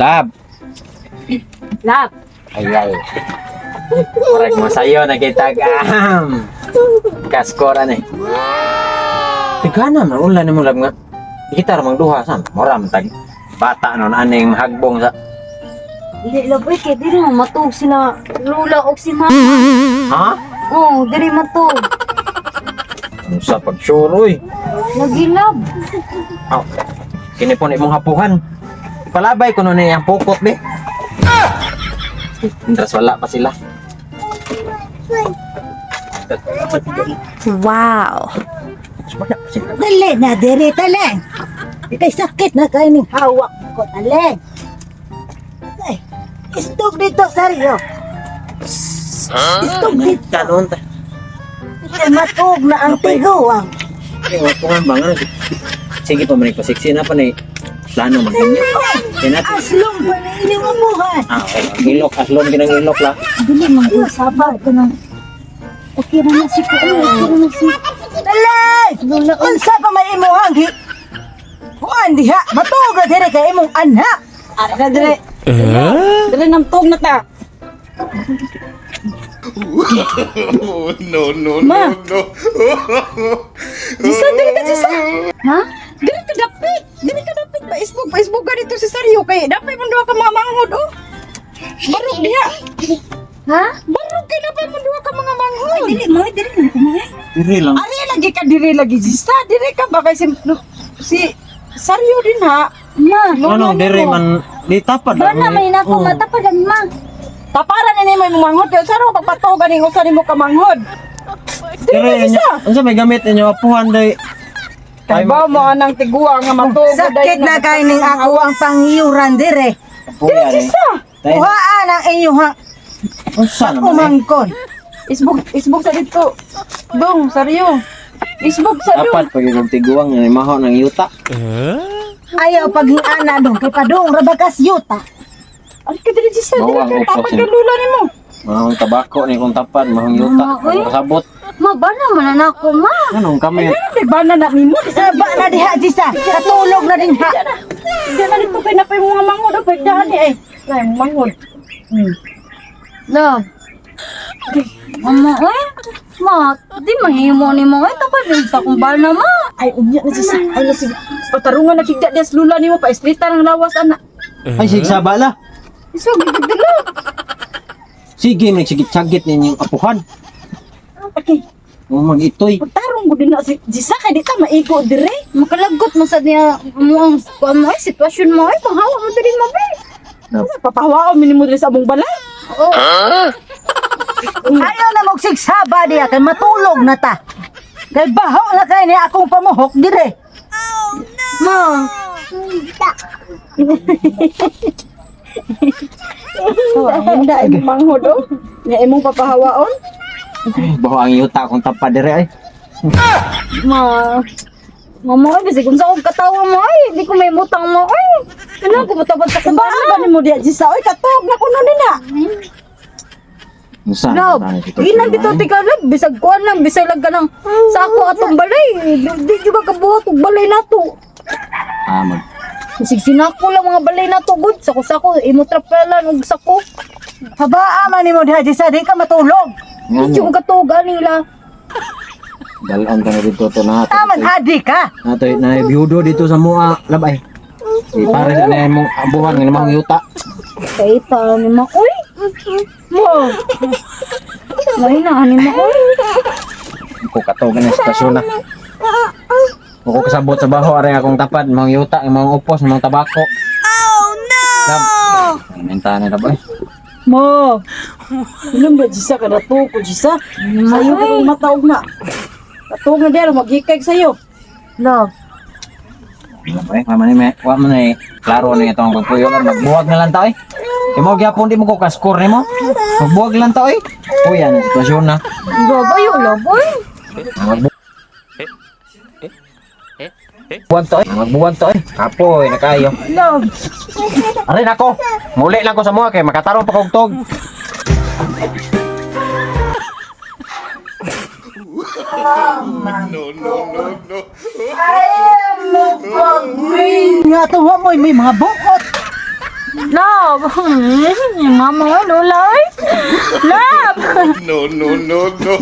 Lab. Lab. Ay, ay. Murag mo sa'yo, nakita ka. Kaskora na eh. Tigana man, ulan ni mo lab nga. Kita ramang duha san. Mura man tag bata nun aning hagbong sa. Dili love oy kay diri man matug sila Lula og si Mama. Ha? Oh, diri matug. Ano sa pag-sure oy. Lagi love. Aw. Kini po na imong hapuhan. Palabay ko nun ang pukot be. Mientras wala pa sila. Wow. Wala pa sila. Dali na diri taleng. Kay sakit na kay ning hawak ko taleng. Ay, istog dito saryo. Istog dito. Kanon ta. Kay matuog na ang tiguang. Ay, hapuhan ba nga? Sige pa man pasiksi na pa ni plano man ninyo. Kaya natin. Aslong pa na inyong amuhan. Ah, okay. Ilok, aslon kinang ilok la. Dili man ko sabar ko nang okay ra na si ko. Ay, okay ra na si Taleng! Lula og Unsa pa may imuhang gi? Kuan diha, matuog na diri kay imong anak. Ari na dire. Dire nang tug na ta. Oh, no, no, Ma. no, no. Jisa, dili ka Jisa. Ha? Dili ka dapit. Dili ka dapit. Paisbog, paisbog ka dito si Saryo kay dapay man duha ka mga manghod oh. Barog diha. Ha? Barog kay dapay man duha ka mga manghod. Dili mo, dili man ko mo. Diri lang. Ari lagi ka dire lagi Jisa. Dire ka ba kay si no, si Saryo din ha. Ma, Ano, diri man di tapad. bana may nako Oh. matapadan ma. Taparan na nimo imong manghod kay usa ra pagpatuog ganing usa nimo ka manghod. Diri Jisa. Unsa may gamit ninyo apuhan day? Kay ba mo anang tiguang nga matuog Sakit na kay ning ako ang pangiyuran dire. Apuhan. Jisa. Kuhaan ang inyong Unsa naman? Eh? umangkon. Isbog, isbog sa dito. Dong, Saryo. Isbog sa dong. Dapat pag yung tiguang nga maho ng yuta. Ayaw paghiana dong kay padung ra bagas yuta. Ay, ka dili Jisa, dili Bawang ka upos tapad yun. ka lula nimo. Mahong tabako ni kung tapad, mahong yuta. Mama, oy. Kasabot. Ma, bana man na ako ma. Anong kami? Di ba na na nimo? Di sa Saba na diha Jisa, katulog na din ha. di na dito kay napay mga manghod oh, pagdahan ni ay. Nay, manghod. Love. Mama, oy. Ma, di mahimo ni mo. Ay, tapad rin sa akong bana ma. Ay, unya na Jisa. Ay, na sige. Patarungan na kigda des lula nimo pa isplita ng lawas ana. Ay sige saba la. Isog gigdala. Sige, nagsigit-sagit ninyong apuhan. Okay. O mag-itoy. Pagtarong ko din na si Jisa kay di ta maigo dire. Makalagot mo sa niya mo ang kuan mo ay sitwasyon mo ay panghawa mo diri mo be. Papahawaon minimo diri sa among balay. Ayaw na magsigsaba diha kay matulog na ta. Kay baho na kay ni akong pamuhok dire. Ma. Handa imong manghod oh. Nya imong papahawaon. Ay, baho ang yuta kung tapad diri ay. Ma. Mama ay bisig unsa akong katawa mo ay di ko may mutang mo ay. Ano ko motabad ka sa Baan bana? ba nimo diha Jisa? Oy, katog na kuno nina. Unsa? Love, naman tayo ginang bitaw ti ka love, bisag kuan lang, bisag lang ka ng sako atong balay. Di, di juga kabuhat og balay nato. Ah, mag Bisig sinako lang mga balay nato gud, sako-sako imo trapelan og sako. Habaa man nimo diha Jisa, di ka matulog. Di Ngano? juga katuog ani la. Dalon ka na dito to na. Taman adi ka. Natoy na biyudo dito sa mua labay. Di pare sa na imong abuhan nga namang yuta. Kay pa ni ma oy. Mo. May na ani ma oy. Ko kato na sitwasyon na. Ko kasabot sa baho aring akong tapad, mga yuta, mga upos, mga tabako. Oh no. Lab. Menta na labay. Mo. Ilang ba Jisa ka na to ko Jisa? Sayo ka kung mataog na. Katog na diyan maghikay sayo. Love. Labay, wa man ni me, wa man ni klaro ni itong pagpuyo lang magbuwag na lang ta oy. Kay mo gyapon di mo ko ka-score nimo. Magbuwag lang ta oy. Uy, yan ang sitwasyon na. Love ayo love oy. Magbuwag to oy. Magbuwag to oy. Kapoy na kayo. Love. Arin ako. Muli lang ko sa mua kay makatarong pa kog tog. No, no, no, no. Nga tuwa mo may mga bukot. Love. Mama, oy, lola, oy. Love. No, no, no, no.